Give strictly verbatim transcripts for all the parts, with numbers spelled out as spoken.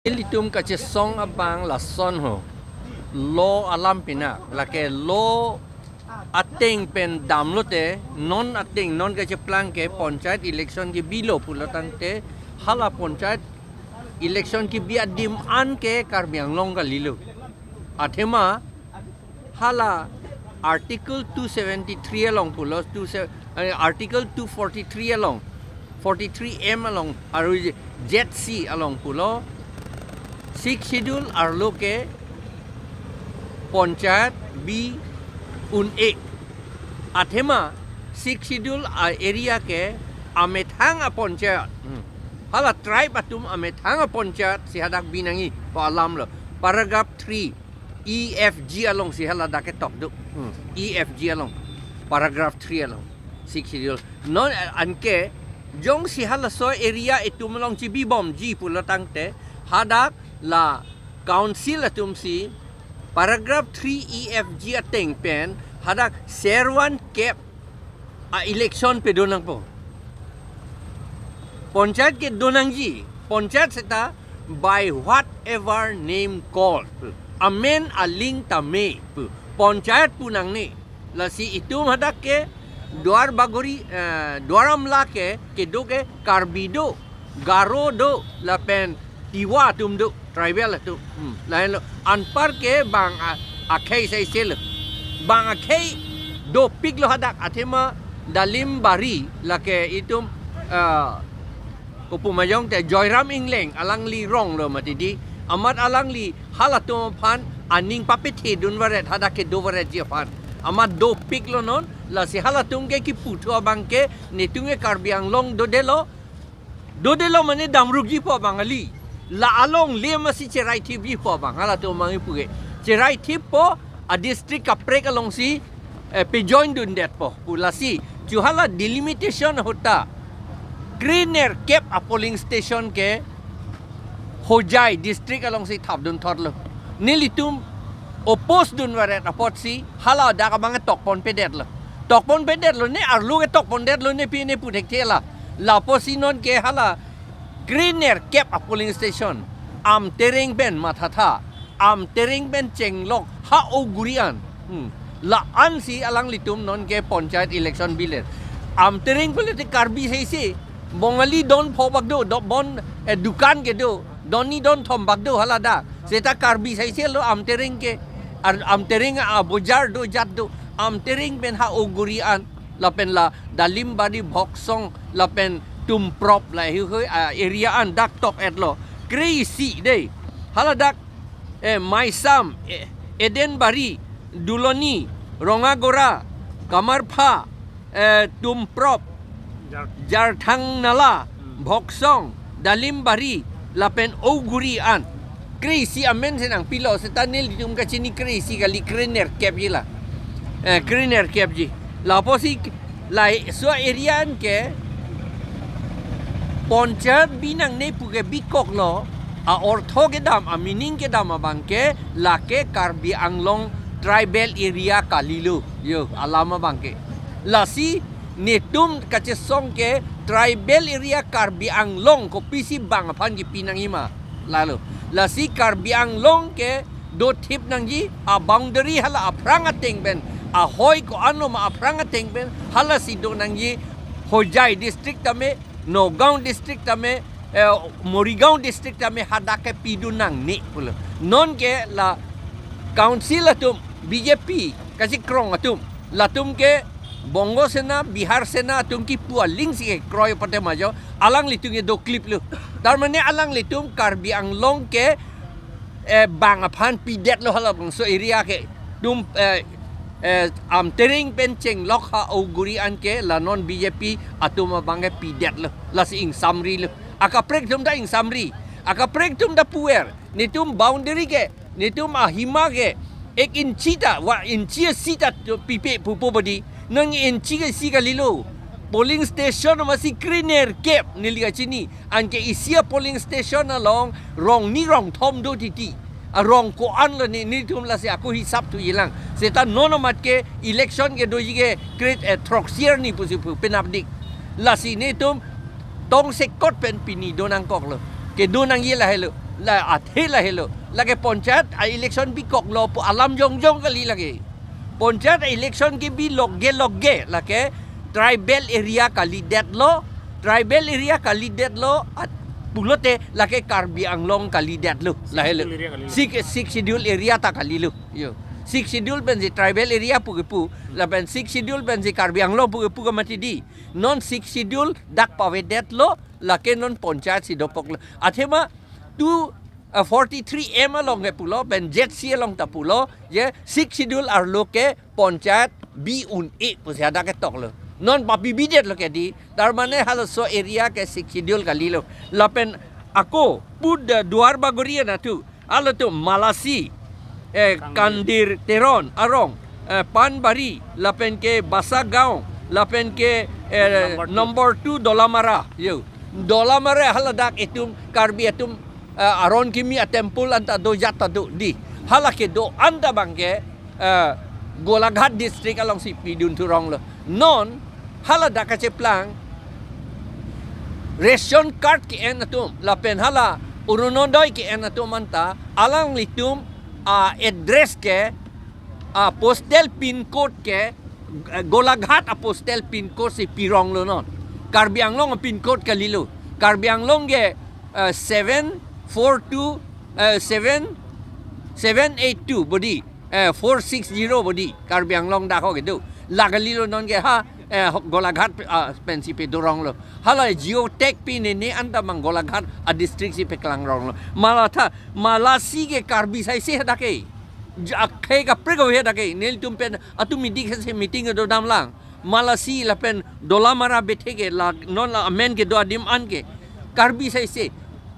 Ilitum kachesong abang lason ho. Law alam pinak, lake law ateng pen damlote, non ateng, non kacheplang ke panchayat election kebilo pulo tangte, hala panchayat election kebi adim an ke Karbi Anglong kalilo. Athema, hala Article two seventy-three along pulo, two se-, eh, Article two forty-three along, forty-three M along, aru Z C along pulo, Sixth Schedule arlo ke panchayat bi un-e. Athema Sixth Schedule a area ke amethang a panchayat. Hmm. Hala tribe atum amethang a panchayat si hadak binangji pu alam lo. Paragraph three, E F G along si hala dak ketok do. Hmm. E F G along. Paragraph three along. Sixth Schedule. Non, eh, anke, jongsi halaso area itum along chebibomji pulo tangte, hadak la council atum si paragraph three E F G ateng pen, hadak servan kep a election pedo nangpo. Panchayat kedo nangji, panchayat seta by whatever name called. Amen aling tame pu. Panchayat pu nangne. Lasi itum hadak ke Duar Bagori, eh, Duar Amla ke, kedo ke Karbi do, Garo do, lapen Tiwa atum do, tribal atum. Hmm. Lahenlo, anpar ke bang a-, akhei saise lo. Bang akhei dopik lo hadak, athema Dalimbari lake itum, ah, kopu majong te Joyram Engleng alangli rong lo mati di. Amat alangli halatum aphan aning papethe dun varet, hadak kedo varetji aphan. Amat dopik lo non, lasi halatum ke kiputhu abang ke, netum ke Karbi Anglong dodelo, dodelo mane damrukji pu abang kali. La alongle masi cherai thipji pu abang, halatum abang ipu ke. Cherai thippo, a district kaprek alongsi, eh, pejoin dundetpo pu. Lasi, chu hala delimitation ahut ta krenerkep a polling station ke Hojai district alongsi thapdun thotlo. Nelitum oppose dun varet apotsi hala dak abang tokpon pedetlo. Tokpon pedetlo, ne arlo ke tokpondetlo, ne pi ne pu thekthe la. Lapusi non ke hala krenerkep a polling station Amtereng pen mathatha, Amtereng pen chenglok ha Auguri an. Hmm. La ansi alanglitum non ke panchayat election bilet. Amtereng pulote Karbi saise, Bongali don pho bak do, do bon, eh, dukan kedo, don ni don thom bak do hala dak. Seta Karbi saise lo Amtereng ke, ar-, Amtereng a bojar do jat do, Amtereng pen ha Auguri an, lapen la Dalimbari, Bhoksong, lapen Tumprop, la hihui, ah, area an dak tok etlo. Kre isi dei. Hala dak, eh, Maisam, eh, Edenbari, Duloni, Rongagora, Kamarpha, eh, Tumprop, Jar- Jarthangnala, Hmm. Bhoksong, Dalimbari, lapen Auguri an. Kre isi amen si nangpilo, seta nelitum kachini kre isi kali, krenerkepji la. Eh, krenerkepji. Lapusi laso area an ke panchayat bi nangne pu ke bikoklo, a ortho kedam, a meaning kedam abang ke, lake Karbi Anglong tribal area kalilo. Yo, alam abang ke. Lasi netum kachesong ke tribal area Karbi Anglong kopisi bang aphan kipi nangji ma. Lalo. Lasi Karbi Anglong ke dothip nangji, a boundary hala aphrang ateng pen, ahoi ko-an lo ma aphrang ateng pen, halasi do nangji, Hojai district tame, Nagaon district tame, eh, Morigaon district tame hadak ke pidun nangne pulo. Non ke la council atum, B J P, kachikrong atum, latum ke Bongo Sena, Bihar Sena atum kipu aling si kekroi pute majok, alanglitum ke dokliplo. Tar mane alanglitum Karbi Anglong ke, eh, bang aphan pidetlo halabangso area ke. Tum, eh, eh, Amtereng pen chenglok ha Auguri an ke la non B J P atum abang ke pidetlo. Lasi ingsamrilo. Akaprek atum ta ingsamri. Akaprek atum ta puer. Netum boundary ke, netum ahima ke, ek inchi ta, wa inchi isi ta to pipe pupo badi. Nang inchi ke isi kalilo. Polling station masi krenerkep neli kachini. Anke isi a polling station along rong ni rong thom do titi. A rong ko-an lo ne, netum lasi ako hisap thujilang. Seta non amat ke election kedoji ke kre, eh, throksi arni pusi pu penapdik. Lasi netum tongsekot pen pini do nangkoklo. Kedo nangji lahelo. La athe lahelo. Lake panchayat a-election bikoklo pu alam jongjong kali lake. Panchayat a-election kebi loge loge lake tribal area kalidetlo. Tribal area kalidetlo at pulote lake Karbi Anglong kalidetlo. Lahelo. Schedule area kalilo. Six, Six Schedule area ta kalilo. Yo. Six Schedule pensi tribal area pu kepu. Lapen Six Schedule pensi Karbi Anglong pu kepu ke mati di. Non Six Schedule dak pavedetlo, lake non panchayat si dopoklo. Athema tu, uh, forty-three M along ke pulo, pen Z C along ta pulo, je Six Schedule arlo ke panchayat bi un-e pusi hadak ketoklo. Non papi bidetlo ke di, tar mane halaso area ke Six Schedule kalilo. Lapen ako, pud, uh, Duar Bagori anatthu, halatum Malasi, eh, Kandir. Kandir Teron arong, eh, Panbari, lapen ke Basagaon, lapen ke, eh, number two. Number two Dolamara, yo. Dolamara haladak itum Karbi atum, eh, aron kimi a-temple anta dojat ta do di. Hala kedo anta abang ke, eh, Golaghat district alongsi pidun thuronglo. Non haladak kacheplang ration card ke-en atum, lapen hala Orunodoi ke-en atum anta, alanglitum a-address ke, a-postal pin code ke, eh, Golaghat a-postal pin code si pironglo non. Karbi Anglong a-pin code kalilo. Karbi Anglong ke, eh, seven four two, eh, seven, seven eight two bodi, eh, four six zero bodi, Karbi Anglong dak ho kedo. La kalilo non ke ha, eh, Golaghat, ah, pensi pedoronglo. Hala geotag pinene anta abang Golaghat a-district si peklangronglo. Malatha, Malasi ke Karbi saise hadak ke. Ja-, akhei kaprek ave hadak ke. Nelitum pen atum meeting kese meeting kedo damlang. Malasi lapen Dolamara bethe ke la non la amen kedo adim an ke Karbi saise.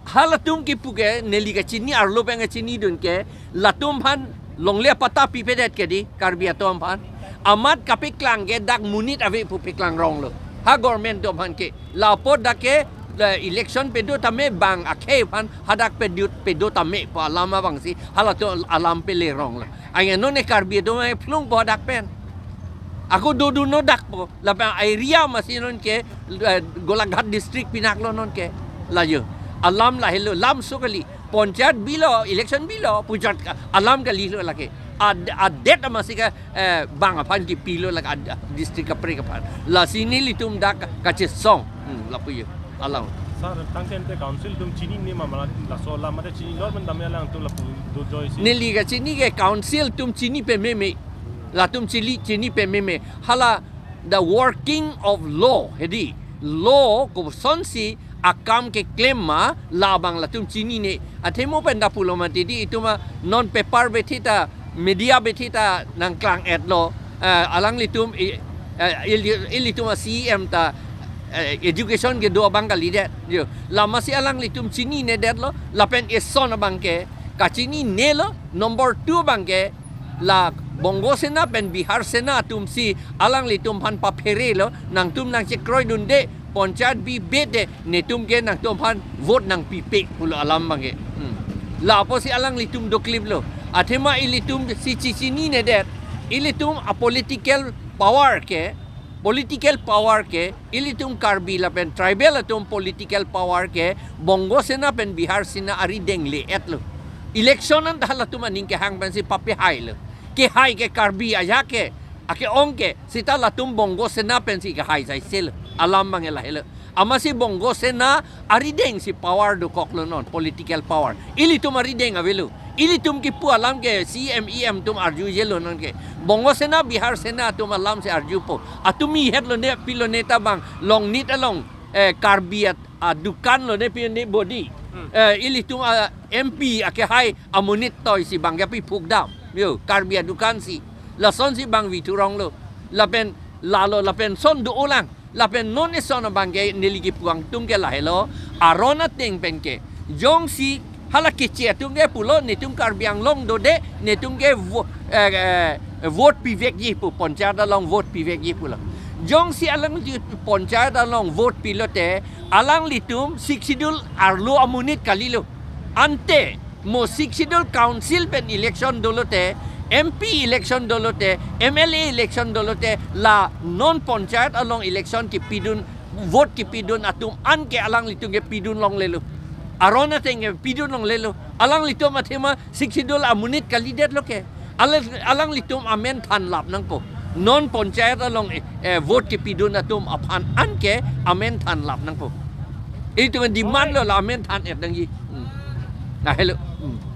Halatum kipu ke neli kachini arlo pen kachinidun ke latum aphan longle patta pipedet ke di Karbi atum aphan. Amat kapeklang ke dak monit ave pu peklangronglo. Ha government atum aphan ke. Lapu dak ke, eh, election pedo tame bang akhei aphan hadak pedo, pedo tame pu alam abangsi halatum alam peleronglo. Anke non e Karbi atum e phlungpo dak pen. Ako dodunno dakpo. Lapen area masi non ke, eh, Golaghat district pinaklo non ke. La yo. Alam lahelo, lamso kali. Panchayat bilo, election bilo, puchot ka-, alam kalilo lake. Ad-, adet masi ke, eh, bang aphan kipilo lake ad-, district kaprek aphan. Lasi nelitum dak kachesong. Hmm, lapu yo. Alam. Sir, tangte ante council atum chinine ma, mala laso alam mate chinilor pen tame alangtum lapu dojoisi. Neli kachini ke council atum chini pememe. Latum chili chini pememe. Hala the working of law, hedi. Law kosonsi akam keklem ma labang latum chinine. Athema pen dak pulo mati di itum a non paper bethe ta, media bethe ta nangklang-etlo. Eh, alanglitum i, eh, ili-, ilitum a-C E M ta, eh, education kedo abang kalidet. Yo, la masi alanglitum chininedetlo, lapen eson abang ke, kachininelo, number two abang ke, la Bongo Sena pen Bihar Sena atumsi alanglitum aphan papherelo, nangtum nangchekroidunde, panchayat bibede, netum ke nangtum aphan vote nangpipe pulo alam abang ke. Hmm. Lapusi alanglitum dokliplo. Athema ilitum si chichininedet. Ilitum a-political power ke, political power ke, ilitum Karbi lapen tribal atum political power ke, Bongo Sena pen Bihar Sena arideng le-etlo. Election anta halatum aning kehang pensi papehailo. Kehai ke Karbi aja ke, ake-ong ke, seta latum Bongo Sena pensi kehai saiselo. Alam abang ke lahelo. Amatsi Bongo Sena arideng si power dokoklo non, political power. Ilitum arideng avelo. Ilitum kipu alam ke C M E M atum arjujelo non ke. Bongo Sena, Bihar Sena atum alamsi arjupo. Atum ihetlone, pilone ta bang, Longnit along, eh, Karbi at, adukan lone pine bodi. Hmm. Eh, ilitum a-M P akehai amonit toisi bang ke piphukdam. Yo, Karbi adukan si. Lasonsi bang vithuronglo. Lapen, lalo lapen son do-olang. Lapen non eson abang ke neli kipu angtung ke lahelo, aron ateng pen ke. Jongsi hala keche atum ke pulo, netum Karbi Anglong dode, netum ke vo-, eh, eh, vote pivekji pu, panchayat along vote pivekji pulo. Jongsi alang di panchayat along vote pilote, alanglitum Sixth Schedule arlo amonit kalilo. Ante, mo Sixth Schedule Council pen election dolote, M P election dolote, M L A election dolote, la non panchayat along election kipidun, vote kipidun atum an ke alanglitum ke pidun longlelo. Aron ateng ke pidun longlelo. Alanglitum athema Sixth Schedule amonit kalidetlo ke. Alang, alanglitum amen thanlap nangpo. Non panchayat along, eh, eh, vote kepidun atum aphan anke amen thanlap nangpo. Itum demand lo la amen than-et nangji. Hmm. Lahelo. Hmm.